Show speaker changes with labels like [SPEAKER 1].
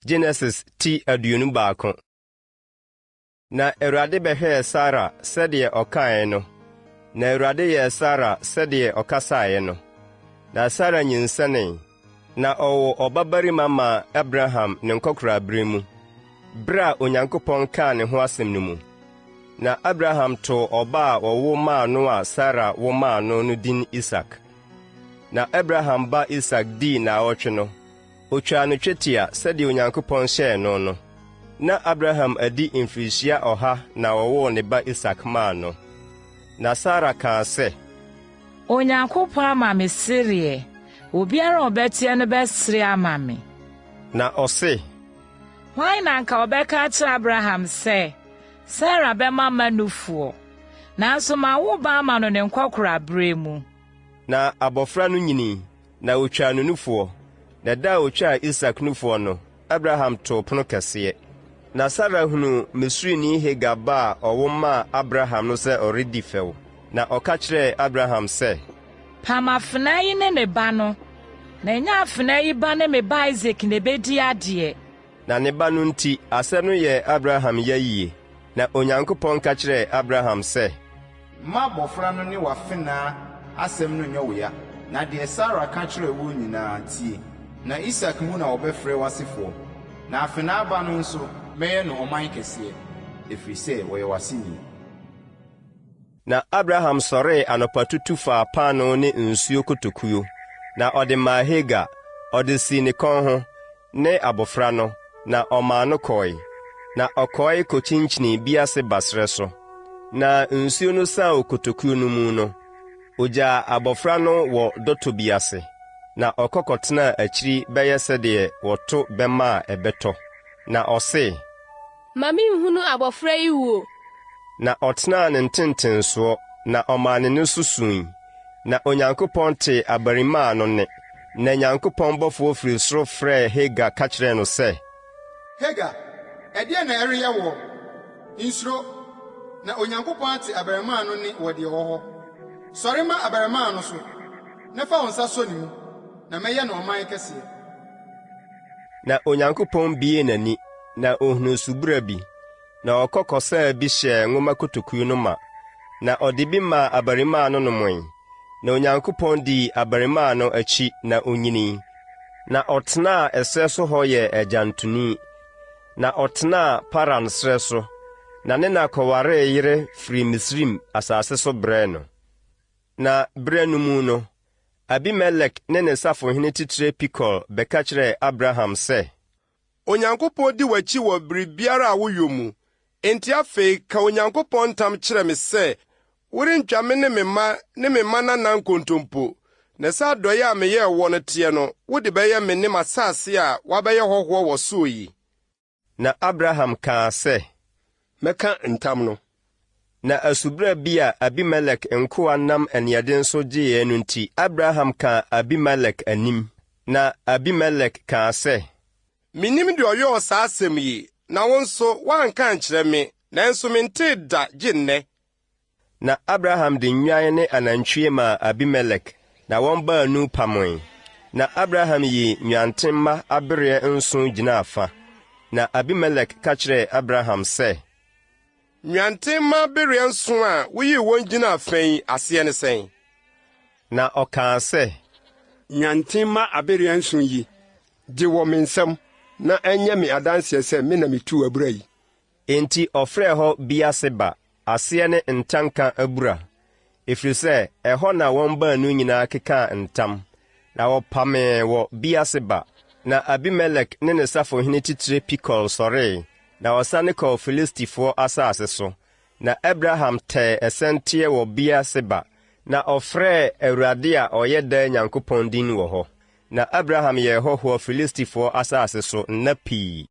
[SPEAKER 1] Genesis ti 21. Na Awurade bɛhwɛɛ Sara sɛdeɛ ɔkaeɛ no, na Awurade yɛɛ Sara sɛdeɛ ɔkasaeɛ no. Na Sara nyinsɛnee, na ɔwoo ɔbabarima maa Abraham ne nkɔkoraaberɛ mu, berɛ a Onyankopɔn kaa ne ho asɛm no mu. Na Abraham too ɔba a wɔwo maa no a Sara wo maa no no din Isak. Na Abraham ba Isak dii nnaawɔtwe no, Otwaa no twetia sɛdeɛ Onyankopɔn hyɛɛ no no. Ná Abraham adi mfirihyia ɔha na wɔwoo ne ba Isak maa no. Na Sara kaa sɛ.
[SPEAKER 2] Onyankopɔn ama me sereɛ, obiara a ɔbɛteɛ no bɛsere ama me.
[SPEAKER 1] Na ɔse.
[SPEAKER 2] Hwan na anka ɔbɛka akyerɛ Abraham sɛ, 'Sara bɛma mma nufoɔ'? Nanso mawo ba ama no ne nkɔkoraaberɛ mu.
[SPEAKER 1] Na abɔfra no nyinii, na wɔtwaa no nufoɔ. Na da a wɔtwaa Isak nufoɔ no, Abraham too pono kɛseɛ. Na Sara hunuu Misrini Hagar ba a ɔwo maa Abraham no sɛ ɔredi fɛw, na ɔka kyerɛɛ Abraham sɛ.
[SPEAKER 2] Pam afenaa yi ne ne ba no, na ɛnyɛ afenaa yi ba ne me ba Isak na ɛbɛdi adeɛ.
[SPEAKER 1] Na ne ba no nti, asɛm no yɛɛ Abraham ya yie. Na Onyankopɔn ka kyerɛɛ Abraham sɛ.
[SPEAKER 3] Mma abɔfra no ne w'afenaa asɛm no nnyɛ wo ya, na deɛ Sara ka kyerɛɛ woɔ nyinaa, tie. Na Isak mu na wɔbɛfrɛ w'asefoɔ. Na afenaa ba no nso, mɛyɛ no ɔman kɛseɛ, ɛfiri sɛ ɔyɛ w'aseni.
[SPEAKER 1] Na Abraham sɔree anɔpatutu faa paanoo ne nsuo kotokuo, na ɔde maa Hagar, ɔde sii ne kɔn ho, ne abɔfra no, na ɔmaa no kɔe. Na ɔkɔe kokyinkyinii Beer-Seba serɛ so. Na nsuo no saa wɔ kotokuo no mu no, ɔgyaa abɔfra no wɔ dɔtɔ bi ase, na ɔkɔ kɔtenaa akyiri bɛyɛ sɛdeɛ wɔto bɛmma a ɛbɛtɔ. Na ɔse.
[SPEAKER 4] Ma menhunu abɔfra yi wuo.
[SPEAKER 1] Na ɔtenaa ne ntentensoɔ, na ɔmaa ne nne so sui. Na Onyankopɔn tee abarimaa no nne, na Nyankopɔn bɔfoɔ firi soro frɛɛ Hagar ka kyerɛɛ no sɛ.
[SPEAKER 3] Hagar, ɛdeɛn na ɛreyɛ woɔ? Nsuro, na Onyankopɔn ate abarimaa no nne wɔ deɛ ɔwɔ hɔ. Sɔre ma abarimaa no so, na fa wo nsa sɔ ne mu, na mɛyɛ no ɔman kɛseɛ.
[SPEAKER 1] Na Onyankopɔn buee n'ani, na ohunuu subura bi, na ɔkɔ kɔsaa bi hyɛɛ nwoma kotokuo no ma, na ɔde bi maa abarimaa no nomoe. Na Onyankopɔn dii abarimaa no akyi na onyinii, na ɔtenaa ɛserɛ so hɔ yɛɛ agyantoni. Na ɔtenaa Paran serɛ so, na ne na kɔwaree yere firii Misraim asase so brɛɛ no. Na berɛ no mu no, Abimelek ne ne safohene titire Pikol bɛka kyerɛɛ Abraham sɛ.
[SPEAKER 5] Onyankopɔn di w'akyi wɔ biribiara a woyɔ mu. Enti afei ka Onyankopɔn ntam kyerɛ me sɛ worentwa me ne me mma ne me mmanana nkontompo, na sɛ adɔe a meyɛɛ woɔ no teɛ no, wode bɛyɛ me ne m'asase a woabɛyɛ hɔhoɔ wɔ soɔ yi.
[SPEAKER 1] Na Abraham kaa sɛ.
[SPEAKER 5] Mɛka ntam no.
[SPEAKER 1] Na asubura bi a Abimelek nkoa nam aniɛden so gyeeɛ no nti, Abraham kaa Abimelek anim. Na Abimelek kaa sɛ.
[SPEAKER 5] Mennim deɛ ɔyɔɔ saa asɛm yi, na wo nso, woanka ankyerɛ me, nanso mentee da gye nnɛ.
[SPEAKER 1] Na Abraham de nnwan ne anantwie maa Abimelek, na wɔn baanu pamoe. Na Abraham yii nnwanten mma abereɛ nson gyinaa fa. Na Abimelek ka kyerɛɛ Abraham sɛ.
[SPEAKER 5] Nnwanten mma abereɛ nson a woyii wɔn gyinaa fa yi aseɛ ne sɛn?
[SPEAKER 1] Na ɔkaa sɛ.
[SPEAKER 5] Nnwanten mma abereɛ nson yi, gye wɔ me nsam, na ɛnyɛ me adanseɛ sɛ me na metuu abura yi.
[SPEAKER 1] Enti ɔfrɛɛ hɔ Beer-Seba, aseɛ ne Ntanka Abura, ɛfiri sɛ ɛhɔ na wɔn baanu nyinaa kekaa ntam, na wɔpamee wɔ Beer-Seba. Na Abimelek ne ne safohene titire Pikol sɔree, na wɔsane kɔɔ Filistifoɔ asase so. Na Abraham tɛɛ ɛsɛnteɛ wɔ Beer-Seba, na ɔfrɛɛ Awurade a ɔyɛ daa Nyankopɔn din wɔ hɔ. Na Abraham yɛɛ hɔhoɔ Filistifoɔ asase so nna pii.